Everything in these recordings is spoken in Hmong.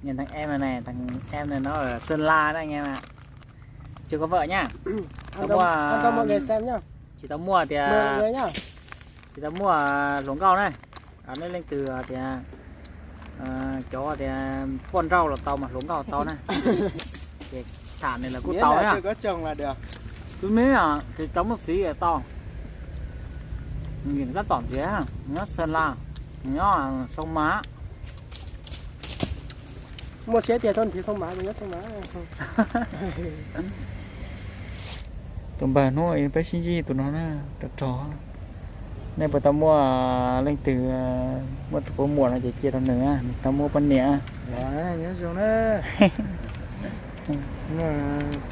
Nghe thằng em này này, thằng em này nó ở Sơn La đây nghe mà. Chưa có vợ nhá. Tao Anh cho, mua anh cho mọi người xem nhá. Chỉ tao mua tiệt, Mời mọi người nhá. Chỉ tao mua hluas nkauj na. Nó lên từ tiệt, ờ, chỗ tiệt pon rau là tao mà hluas nkauj tao na. Thì thả này là cũng Miễn tao là nhá. Chưa có chồng là được. Tôi mới à, thì tao mất phí là tao. Nhìn rất tỏm dễ ha. Nhớ Sơn La, nhớ sông Mã. Mua xe tiệt thon thì sông Mã, mình nhớ sông Mã. Tus npawg hnub peb sib ntsib tus no na, rog rog. Nej puas tau muaj leej twg, muaj tus puas muam no ces cia rau nws, nws tau muaj poj niam. Nyob zoo na.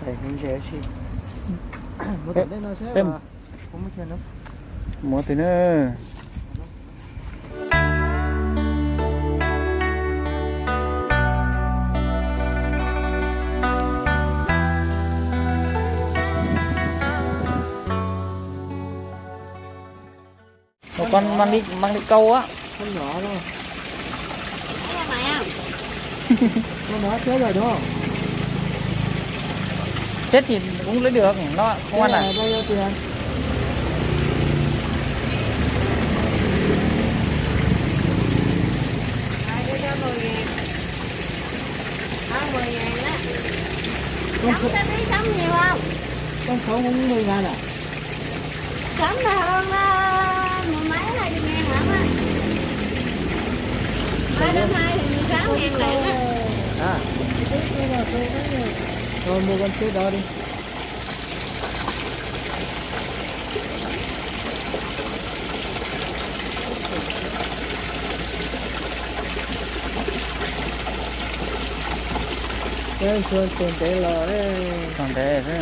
Tais ntses si. Muab tom ntej no seb. Muab twg na. Một con mang đi, mang đi câu á. Con nhỏ thôi. Con đó chết rồi đúng không? Chết thì cũng lấy được, nó không ăn à? Bao nhiêu tiền? Hai đứa cho mười ngàn. Có mười ngàn á. Sống có biết sống nhiều không? Con sống cũng mười ngàn à? Sống mà hơn, ờ, mười mấy hai chục ngàn lắm á. Ba trăm hai thì mười sáu ngàn lận á. À. Thôi mua con trước đó đi. Peb ntshua tus ntev los. Tus ntev xwb.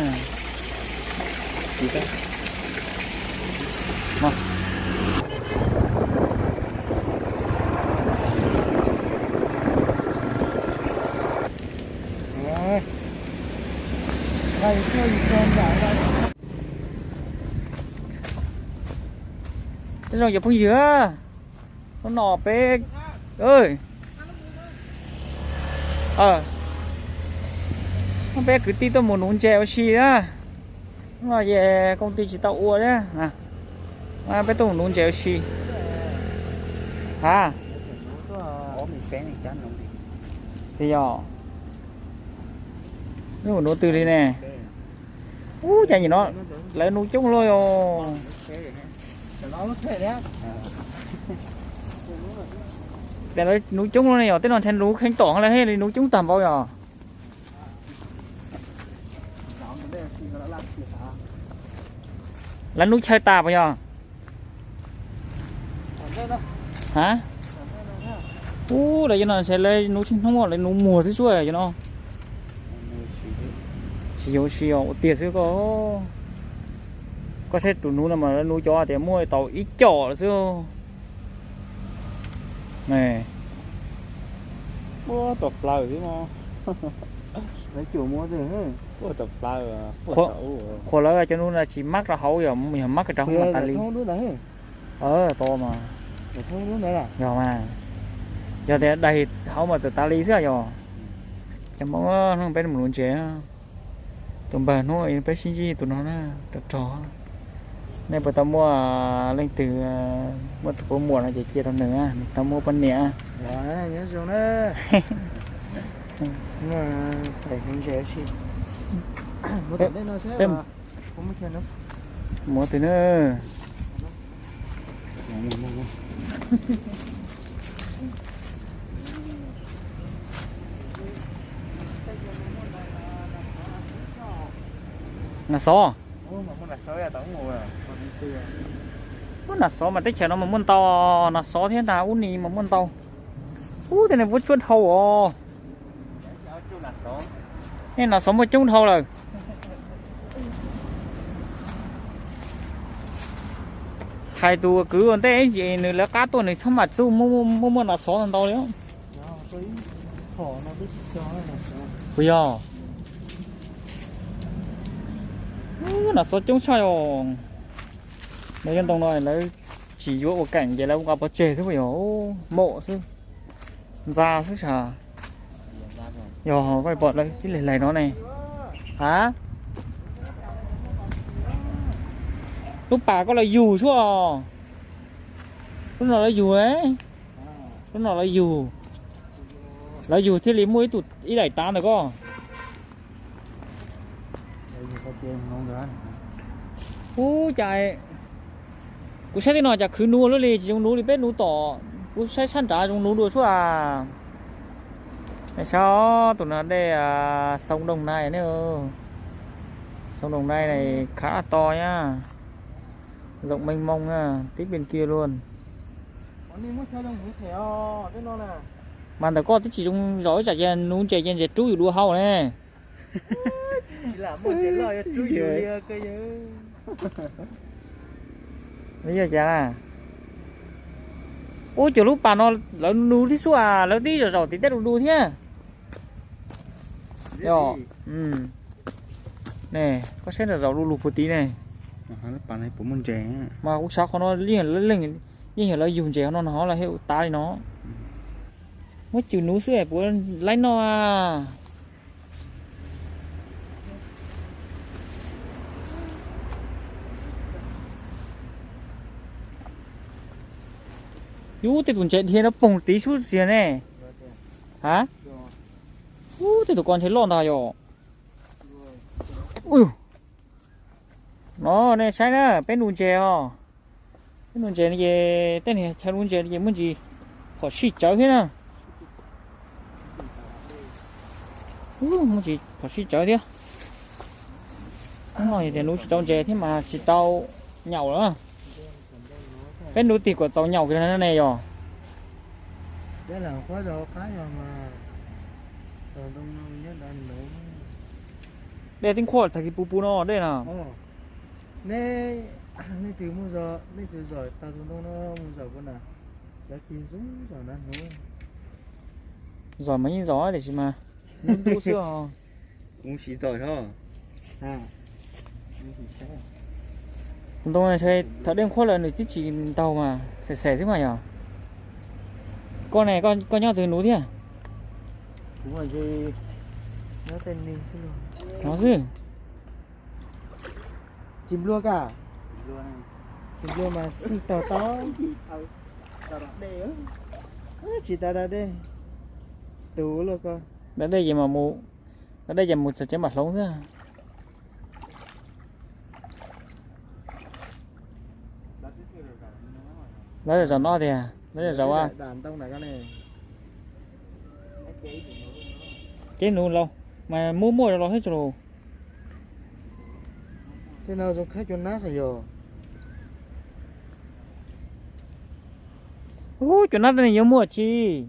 Nyob zoo cov phooj ywg, hnub no peb, hnub no peb kwv tij tuaj mus nuv ntses ua si na. Hnub no ces công ty tsis tau ua thiab, peb tuaj mus nuv ntses ua si. Ha, yog, mus nuv twg li ne? Ub, cas nim no lawv nuv coob luaj yog. Lawv nuv coob luaj ne yog, tej no ntshai nuv kheev tom lawv thiaj li nuv coob tag npaum yog. Lawv nuv chaw tas puas yog? Ha? Ub, lawv cov no ntshai lawv nuv tsis hnub, lawv nuv muag xwb tsuav cov no. Tsis yuav ua si os, ua tiag xwb koj. Koj saib tus nuv no mas lawv nuv cov tias muaj tau ib com lawm xwb. Ua tom plaws xwb no. Lawv cuam muab xwb. Ua tom plaws. Qhuas lawv cov nuv no tsis mab rau hauv, yog mab rau hauv mas tas li. To mas. Yog mas. Yog tias daig hauv mas txawm tas li xwb yog. Cov Hmoob hnub peb mus nuv ntses. Tus npawg hnub peb sib ntsib tus no na, rog rog. Nej puas tau muaj leej twg, muaj tus puas muam no ces cia rau nws, nws tau muaj poj niam. Nyob zoo na. Tais ntses si. Muab twg na. Nas xov. Ub, nas xov mas teb chaws no mas muaj ntau, nas xov thiab nas ub ni mas muaj ntau. Ub, tej no vuab tsuab dhau os. Nej nas xov muaj coob dhau lawm. Hais tus kwv ua ntej ces nws lawv qab tuaj nws txhob mam txuj muaj muaj nas xov ntau li. Puas yog? Nas xov coob tshaj os. Lawv cov ntoo no lawv tsis yuav ua keem ces lawv ua nqa pov tseg xwb puas yog? Mom xwb, ntxa xwb sas. Yog koj pom lawv tib leeg laig no ne. Ha? Lub pas koj los yug xwb os. Lub no lawv yug, lub no lawv yug, lawv yug thiaj li muaj ib tug ib daim tav ntawm koj. Ub, cas kuv saib tej no cas khwv nuv luaj li, tsis zoo nuv li peb nuv tom, kuv saib sab nrad zoo nuv dua xwb as. Saib tus no dej Sông Đồng Nai ne. Sông Đồng Nai này khá to nha. Rộng mênh mông nha, tib bên kia luôn. Mas ntawm koj twb tsis zoo zaum ib tsam ces nuv ntses ces ntses rub yus dua hau ne. Li yog cas na? Ub, cov lub pas no lawv nuv thiab xwb as, lawv twb zaum zaum tim tej du du thiab. Yog, ne, koj saib zaum zaum du lug puag tid ne. Mas kuv xav qhov no yeej yog lawv yug ntses no no los thiaj ua tav li no. Muab cws nuv xwb puas laib noj a. Yus tej tus ntses dhia no poog tid xub xiag ne. Ha? Ub, tej tus ko ntshe loj ntag yom. No nej saib na, peb nuv ntses os. Peb nuv ntses no ces tej niag chaw nuv ntses no ces muaj ntsis phom sij tsawv thiab na. Muaj ntsis phom sij tsawv thiab. Hnub no tias nuv tsis tau ntses thiab mas tsis tau nyaum lawm. Peb nuv tig kom txaus nyaum kiag ne yog. Dej tib nqhuab tag kis puv puv no dej na. Nej, nej tus mus zom, nej tus zom tag tus ntoo no mus zom puas na? Cov tig zoo zom na hnuv. Zom mas yeej zom tiam sis mas ntuj xwb os. Kuv sim zom os. Tus ntoo no ntshe thaum dej nqhuab lawm nws twb tsis ntaug mas xes xes xwb mas yog. Koj ne, koj nyob twg nuv thiab? No xwb. Tsis nplua ka? Tsis nplua mas xij tog tau. Tsis tau da dej. Tus luaj ko. Da dej ces mus, da dej ces mus txog tsev mam hloov xwb. Lawv zaum no tiag, lawv zaum a. Kev nuv laus mas muaj muaj los thiab tsu lus. Tej no zoo khaib cua nab xwb yog. Ub, cua nab tej no yuav muaj tsis?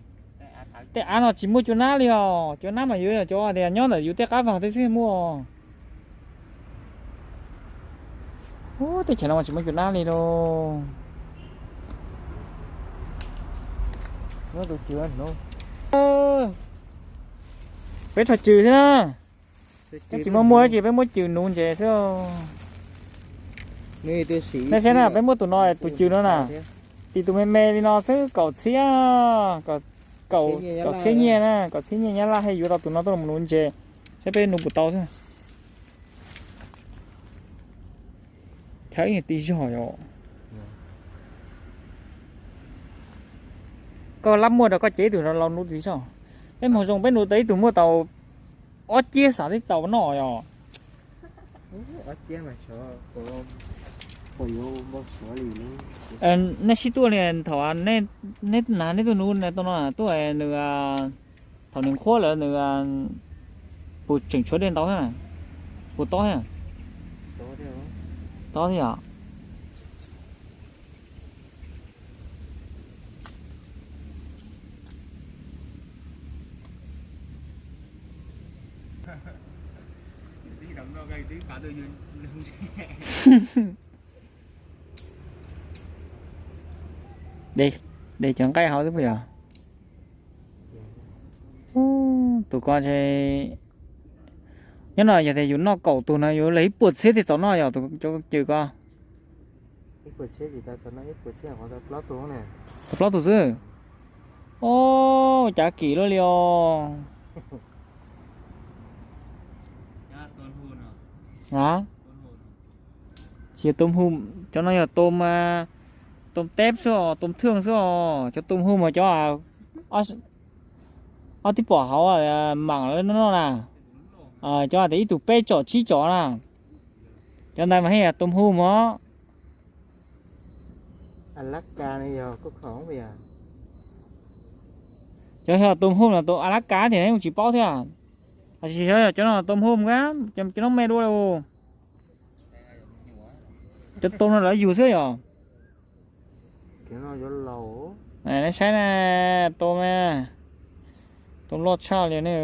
Tej av no tsis muaj cua nab li os, cua nab mas yuav yog cov tias nyob ntawm yus tej qab vag tej xwb muaj. Ub, teb chaws no mas tsis muaj cua nab li lauj. Peb rho cws thiab na. Peb tsis muaj muaj dab tsi, peb muab cws nuv ntses xwb. Nej saib na, peb muab tus no tus cws no na, tim tus me me li no xwb kaum txhiab, kaum txhiab nyiaj na, kaum txhiab nyiaj Nyab Laj, thiaj yuav tau tus no tuaj los nuv ntses, saib peb nuv puas tau xwb. Chaw ib yam ti zog yom. Koj lab muaj rau koj cev ib tug rau laus nuv tiv zog. Peb moog zoo peb nuv tau ib tug muaj tau ob ciab xav tib txaus noj yom. Nej sib tuaj li thaum, neb na, neb tuaj nuv tau no tuaj nws, thaum nws nqhuab lawm nws puas tseem tshuav dej ntau thiab, puas tob thiab? Tob thiab yom. De cov nqaij hauv xwb puas yog? Tus ko ntshe, nyob no yog tias yus noj kaum tug no yuav li ib puas txhiab thiaj txaus noj yog tus cws ko. Tau plaub tug xwb. Ob, cav kim luaj li os. A, tsis yog tôm hùm, cov no yog tôm, tôm tép xwb os, tôm thường xwb os. Cov tôm hùm mas cov ob tib pom hauv mam no no na. Cov tias ib tug peb tsov tsib tsov na. Cov ntawd mas thiaj yog tôm hùm os. Alaska no yog kuj khoom yog. Cov yog tôm hùm no, tôm Alaska tias neb kuj tsis paub thiab. Tab sis xyov yog cov no tôm hùm, cov no me dua li. Cov tôm no lawv yug xwb yom. Neb saib na, tôm, tôm loj tshaj li ne.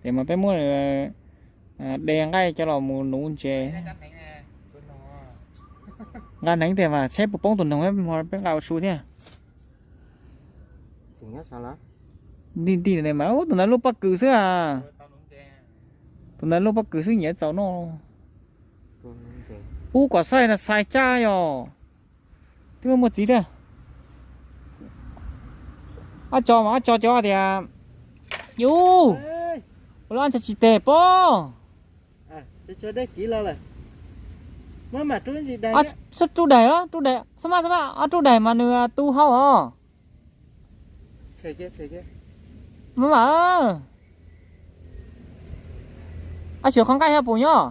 Ces mas peb muab de nqaij coj los mus nuv ntses. Nqa hneev tiag mas saib puas poob tus noog, peb nqa ua su thiab. Nti nti mas tus ntawd luaj pob kws xwb a. Tus ntawd luaj pob kws xwb nyiam txaus noj. Ub, kom xaij no xaij tsaj yog. Twb muaj muaj txiv thiab. Ob tso mas ob tso cov tias, yus, ua lub ob tso tsis tes pob. Rub daim, rub daim, xab maj xab maj, ob rub daim mas nws tu hau os. Mas, ab, xyuas qhov nqaij thiab puas nyob?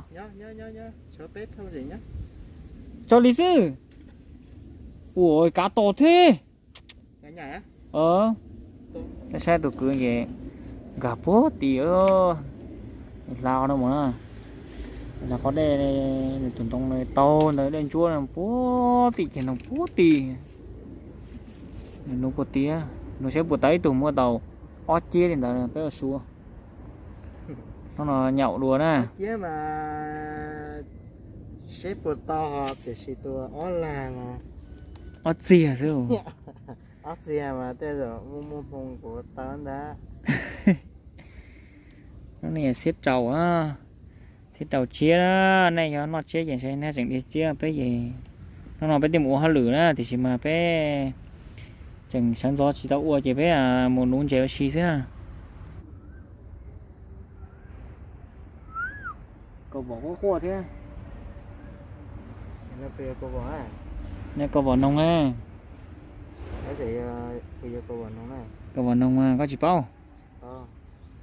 Tso li xwb. Ua kav tos thiab. Saib tus kwv ces nkag puag tim, hla no mus na, hla qhov dej, nws tus ntoo taug ntawd dej ntsuab puag tim ces nws puag tim. Nws puag tim, nws saib puas tau ib tug muaj tau ob ceb li ntawd peb ua su. Hnub no nyaum dua na. Seb puas tau, tiam sis tus ob lag mas ob txiag xwb. Ob txiag mas tej zaum muaj muaj hmoo kuv tau ntag. Hnub no yog xiab rau, xiab rau tsiab, nej yog noj tsiab ces ntshe nej tseem dhia tsiab, peb ces hnub no peb twb mus ua hauj lwm na, tiam sis mas peb tseem sawv ntxov tsis tau ua ces peb mus nuv ntses ua si xwb. Kaus vom quaj quaj thiab. Kaus vom noog, kaus vom noog, koj tsis paub?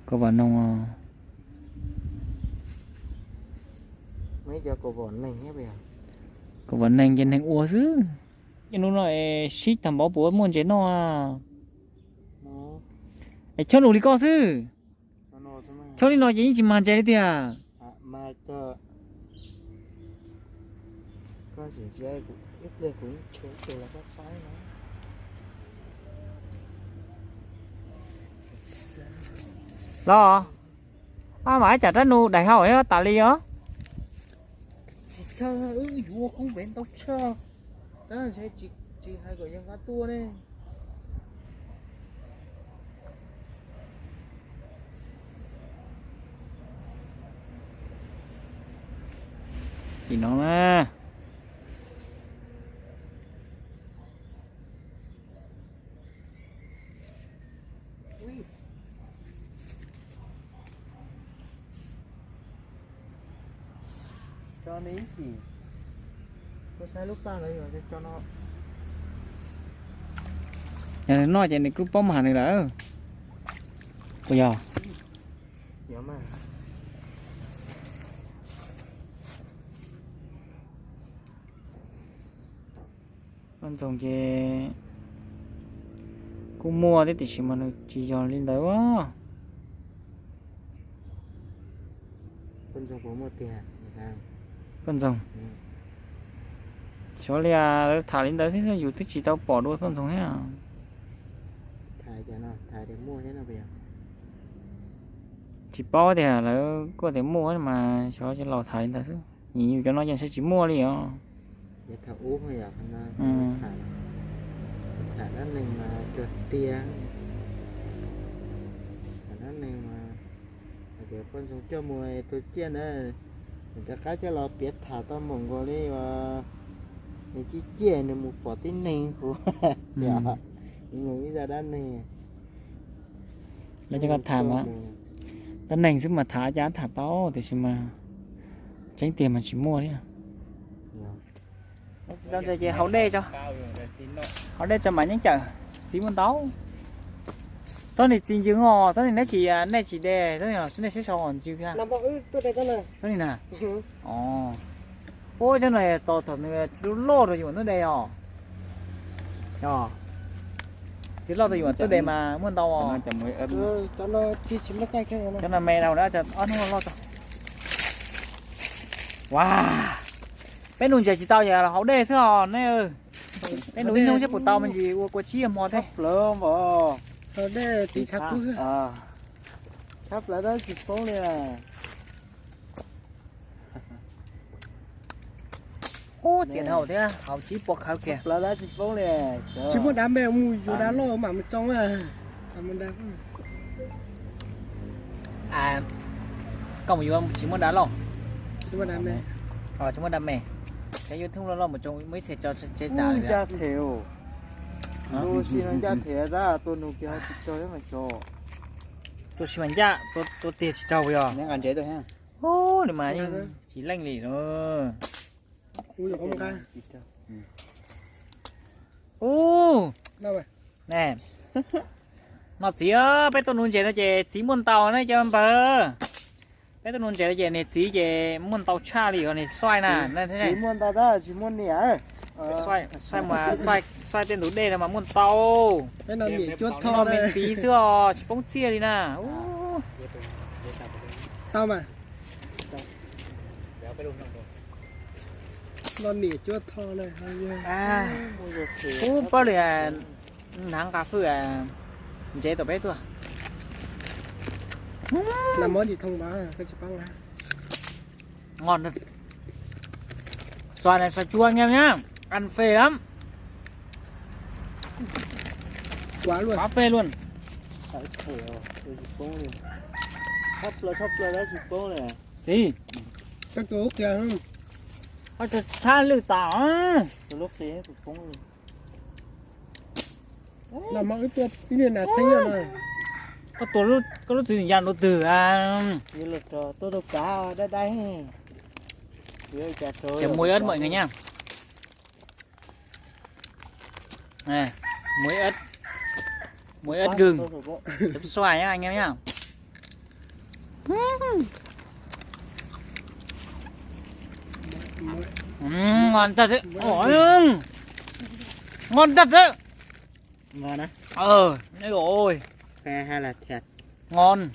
Kaus vom noog, kaus vom neeg ces neeg ua xwb. Hnub no es sib tag npaum puas muaj ntses noj. Es chob nus li koj xwb. Chob li no ces yeej tsis mag ntses li tiag. Los, ab, mas ib tsam rab nus daim hau tas li os. Tsis txhawj, wb yuav kub npev ntau tshaj, tab ntshe tsis hais kom yawg nqa tuaj ne. Tim no na. Nws noj ces nws kuj paub mag nws lawm. Puas yog? Poj ntxoog ces kuj muaj thiab tiam sis mas nws tsis yog li ntawd. Poj ntxoog, xyov li lawv tham li ntawd thiab yus twb tsis tau pom dua poj ntxoog thiab. Tsis paub tias lawv kuj tias muaj mas xyov cov laus tham li ntawd xwb, nim yus cov no ces ntshe tsis muaj li os. Tham dab neeg mas cuag tiag, tham dab neeg mas hais tias poj ntxoog coj mus tus ciaj ntawd, nws rov qab coj los piav tham tau npaum nkaus li uas nws ciaj ciaj nws mus pom tib neeg hu, mus ib zaj dab neeg. Lawv coj koj tham mas, dab neeg xwb mas tham cas tham tau tiam sis mas Tseeb tiag mas tsis muaj thiab. Tau ces haus dej tso, haus dej tso mam nyob cawm. Txiv muaj ntau. Tsob ni txiv ncw os, tsob ni neb tsis, nej tsis de, tsob ni nej siab sau ncw thiab. Tsob ni na. Ua cov no tos thaum nws txiv loj loj rau yuav ntub de os. Txiv loj rau yuav ntub de mas muaj ntau os. Cov no me dhau na, ob hnub loj tso. Ua, peb nus ntses tsis tau yog haus dej xwb os ne. Peb nus ib hnub seb puas tau me ntsis ua kua tsib hmo thiab. Ub, txias dhau thiab, haus tsib puas khawv kiag. Tsis muaj dav me mus yuav dav loj mam mus tsoo. Koj mus yuav tsis muaj dav loj. Tsis muaj dav me. Cov yuav thooj loj loj mus tsoo muaj ib txhia tso tsev tas li. Tua si mas ncaj, tua tiag tsis raug yog. Ub, li mas yeej tsis leej li lawm. Ub, ne, no txiv, peb tuaj nuv ntses no ces txiv muaj ntau ne cov npawg. Peb tuaj nuv ntses no ces niag txiv ces muaj ntau tshaj li os, niag xuaij na. Txiv muaj ntau tab sis muaj niam. Xuaij, xuaij tej ntug dej no mas muaj ntau. Peb no niam cuab tho me ntxiv xwb os, tsis poob txiaj li na. Tau mas. No niam cuab tho na. Ub, paub li, hnav nqa hwj ntsev tom peb tuaj. Nag hmo tsis thoo mas koj tsis paub. Ngon, xoài này xoài chua anh em nhá. Ăn phê lắm. Quá phê luôn. Tsis, tshab lwj tas. Koj tua lub txwv ya nrov twg a? Chấm muối ớt mọi người nhá. Muối ớt, muối ớt gừng, chấm xoài nhá anh em nhá. Ừm, ngon thật đấy. Ôi, ngon thật đấy. Ngon á? Ờ, ôi. Hay là thiệt? Ngon.